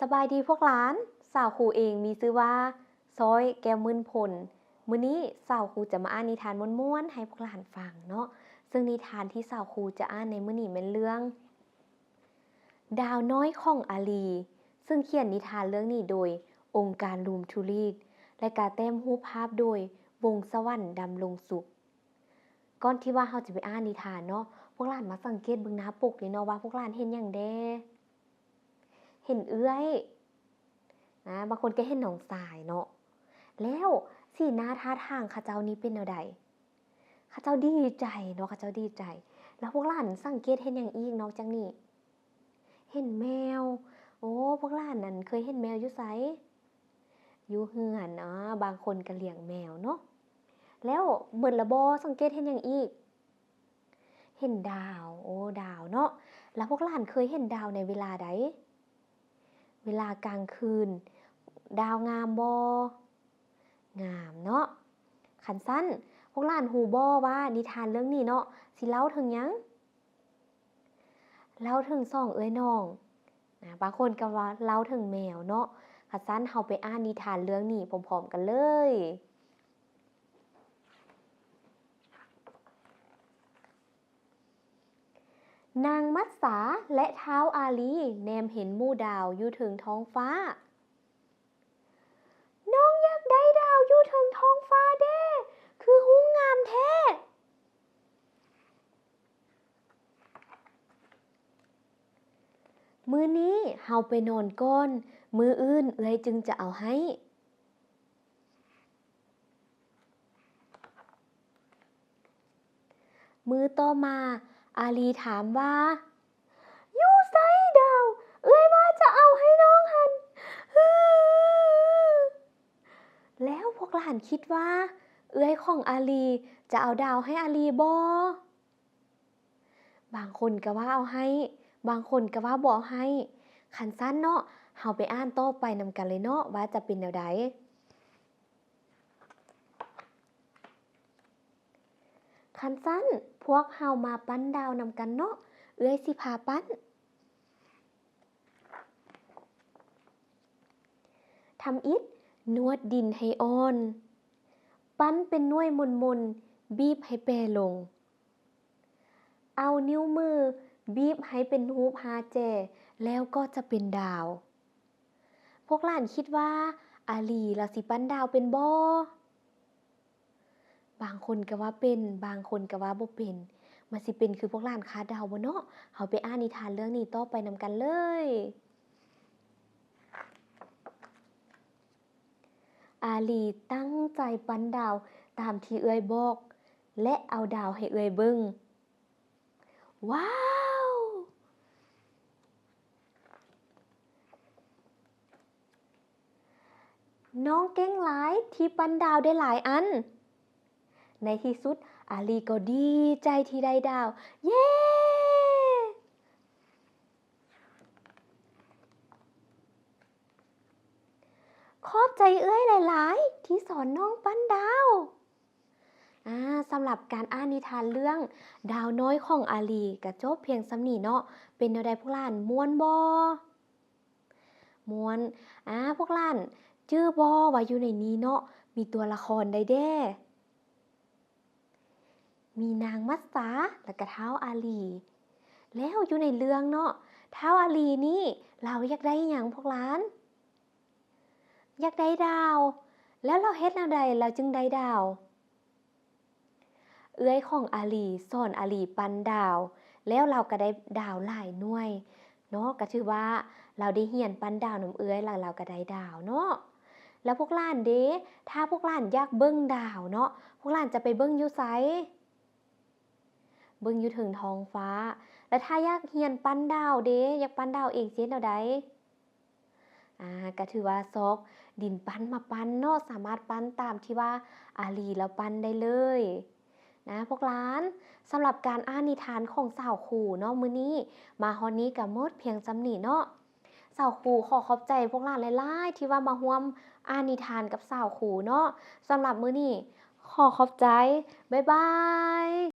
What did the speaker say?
ສະບາຍດີພວກຫຼານ, ສາວຄູເອງມີຊື່ວ່າ ຊ້ອຍ ແກ້ວໝື່ນພົນ. ມື້ນີ້ສາວຄູຈະມາອ່ານນິທານມ່ວນໆໃຫ້ພວກຫຼານຟັງເນາະ. ເຊິ່ງນິທານທີ່ສາວຄູຈະອ່ານໃນມື້ນີ້ແມ່ນເລື່ອງ ດາວນ້ອຍຂອງອາລີ, ເຊິ່ງຂຽນນິທານເລື່ອງນີ້ໂດຍອົງການ Room to Read ແລະ ກະແຕ້ມຮູບພາບໂດຍ ວົງສະຫວັນ ດຳລົງສຸກ. ກ່ອນທີ່ວ່າເຮົາຈະໄປອ່ານນິທານເນາະ, ພວກຫຼານມາສັງເກດເບິ່ງໜ້າປົກນີ້ເນາະ ວ່າພວກຫຼານເຫັນຫຍັງແດ່? ເຫັນເອື້ອຍນະ, ບາງຄົນກໍເຫັນນ້ອງຊາຍເນາະ. ແລ້ວສີໜ້າທ່າທາງເຂົາເຈົ້ານີ້ເປັນແນວໃດ? ເຂົາເຈົ້າດີໃຈເນາະ, ເຂົາເຈົ້າດີໃຈ. ແລ້ວພວກຫຼານສັງເກດເຫັນຫຍັງອີກນອກຈາກນີ້? ເຫັນແມວ. ໂອ້ ພວກຫຼານນັ້ນເຄີຍເຫັນແມວຢູ່ໃສ? ຢູ່ເຮືອນ. ອາ ບາງຄົນກໍລ້ຽງແມວເນາະ. ແລ້ວໝົດລະບໍ? ສັງເກດເຫັນຫຍັງອີກ? ເຫັນດາວ. ໂອ້ ດາວເນາະ. ແລ້ວພວກຫຼານເຄີຍເຫັນດາວໃນເວລາໃດ? ເວລາກາງຄືນ. ດາວງາມບໍ່? ງາມເນາະ. ຄັນຊັ້ນ ພວກຫຼານຮູ້ບໍ່ວ່ານິທານເລື່ອງນີ້ເນາະ ຊິເລົ່າເຖິງຫຍັງ? ເລົ່າເຖິງສອງເອື້ອຍນ້ອງນະ, ບາງຄົນກໍວ່າເລົ່າເຖິງແມວເນາະ. ຄັນຊັ້ນເຮົາໄປອ່ານນິທານເລື່ອງນີ້ພ້ອມໆກັນເລີຍ. ນາງມັດສາ ແລະ ທ້າວອາລີ ແນມເຫັນໝູ່ດາວຢູ່ເທິງທ້ອງຟ້າ. ນ້ອງຢາກໄດ້ດາວຢູ່ເທິງທ້ອງຟ້າເດ້, ຄືຮຸ່ງງາມແທ້. ມື້ນີ້ເຮົາໄປນອນກ່ອນ, ມື້ອື່ນເອື້ອຍຈຶ່ງຈະເອົາໃຫ້. ມື້ຕໍ່ມາ ອາລີຖາມວ່າ ຢູ່ໃສດາວ ເອື້ອຍວ່າຈະເອົາໃຫ້ນ້ອງຫັ້ນ? ແລ້ວພວກຫຼານຄິດວ່າ ເອື້ອຍຂອງອາລີຈະເອົາດາວໃຫ້ອາລີບໍ່? ບາງຄົນກໍວ່າເອົາໃຫ້, ບາງຄົນກໍວ່າບໍ່ເອົາໃຫ້. ຄັນຊັ້ນເນາະ, ເຮົາໄປອ່ານຕໍ່ໄປນຳກັນເລີຍເນາະ ວ່າຈະເປັນແນວໃດ. ຄັນຊັ້ນ ພວກເຮົາມາປັ້ນດາວນຳກັນເນາະ, ເອື້ອຍຊິພາປັ້ນ. ທຳອິດ ນວດດິນໃຫ້ອ່ອນ. ປັ້ນເປັນໜ່ວຍມົນໆ, ບີບໃຫ້ແປລົງ. ເອົານິ້ວມືບີບໃຫ້ເປັນຮູບຫ້າແຈ ແລ້ວກໍຈະເປັນດາວ. ພວກຫຼານຄິດວ່າ ອາລີລາວຊິປັ້ນດາວເປັນບໍ່? ບາງຄົນກໍວ່າເປັນ, ບາງຄົນກໍວ່າບໍ່ເປັນ. ມັນຊິເປັນຄືພວກຫຼານຄາດເດົາບໍ່ເນາະ? ເຮົາໄປອ່ານນິທານເລື່ອງນີ້ຕໍ່ໄປນຳກັນເລີຍ. ອາລີຕັ້ງໃຈປັ້ນດາວຕາມທີ່ເອື້ອຍບອກ ແລະ ເອົາດາວໃຫ້ເອື້ອຍເບິ່ງ. ວ້າວ! ນ້ອງເກັ່ງຫຼາຍທີ່ປັ້ນດາວໄດ້ຫຼາຍອັນ. ໃນທີ່ສຸດ ອາລີກໍດີໃຈທີ່ໄດ້ດາວ. ເຢ້! ຂອບໃຈເອື້ອຍຫຼາຍໆ ທີ່ສອນນ້ອງປັ້ນດາວ. ອາ ສຳລັບການອ່ານນິທານເລື່ອງດາວນ້ອຍຂອງອາລີກະຈົບພຽງສ່ຳນີ້ເນາະ. ເປັນແນວໃດພວກຫຼານ ມ່ວນບໍ່? ມ່ວນ. ອາ ພວກຫຼານຈື່ບໍ່ວ່າຢູ່ໃນນີ້ເນາະ ມີຕົວລະຄອນໃດແດ່? ມີນາງມັດສາ ແລະກະທ້າວອາລີ. ແລ້ວຢູ່ໃນເລື່ອງເນາະ ທ້າວອາລີນີ້ລາວຢາກໄດ້ຫຍັງພວກຫຼານ? ຢາກໄດ້ດາວ. ແລ້ວລາວເຮັດແນວໃດລາວຈຶ່ງໄດ້ດາວ? ເອື້ອຍຂອງອາລີສອນອາລີປັ້ນດາວ ແລ້ວລາວກະໄດ້ດາວຫຼາຍໜ່ວຍເນາະ. ກະຖືວ່າລາວໄດ້ຮຽນປັ້ນດາວນຳເອື້ອຍ ແລ້ວລາວກະໄດ້ດາວເນາະ. ແລ້ວພວກຫຼານເດ ຖ້າພວກຫຼານຢາກເບິ່ງດາວເນາະ ພວກຫຼານຈະໄປເບິ່ງຢູ່ໃສ? ເບິ່ງຢູ່ເທິງທ້ອງຟ້າ. ແລ້ວຖ້າຢາກຮຽນປັ້ນດາວເດ ຢາກປັ້ນດາວເອງ ຊິເຮັດແນວໃດ? ອາ ກະຖືວ່າຊອກດິນປັ້ນມາປັ້ນເນາະ ສາມາດປັ້ນຕາມທີ່ວ່າອາລີລາວປັ້ນໄດ້ເລີຍນະພວກຫຼານ. ສຳລັບການອ່ານນິທານຂອງສາວຄູເນາະ ມື້ນີ້ມາຮອດນີ້ກະໝົດພຽງສ່ຳນີ້ເນາະ. ສາວຄູຂໍຂອບໃຈພວກຫຼານຫຼາຍໆ ທີ່ວ່າມາຮ່ວມອ່ານນິທານກັບສາວຄູເນາະ. ສຳລັບມື້ນີ້ຂໍຂອບໃຈ. ບາຍບາຍ.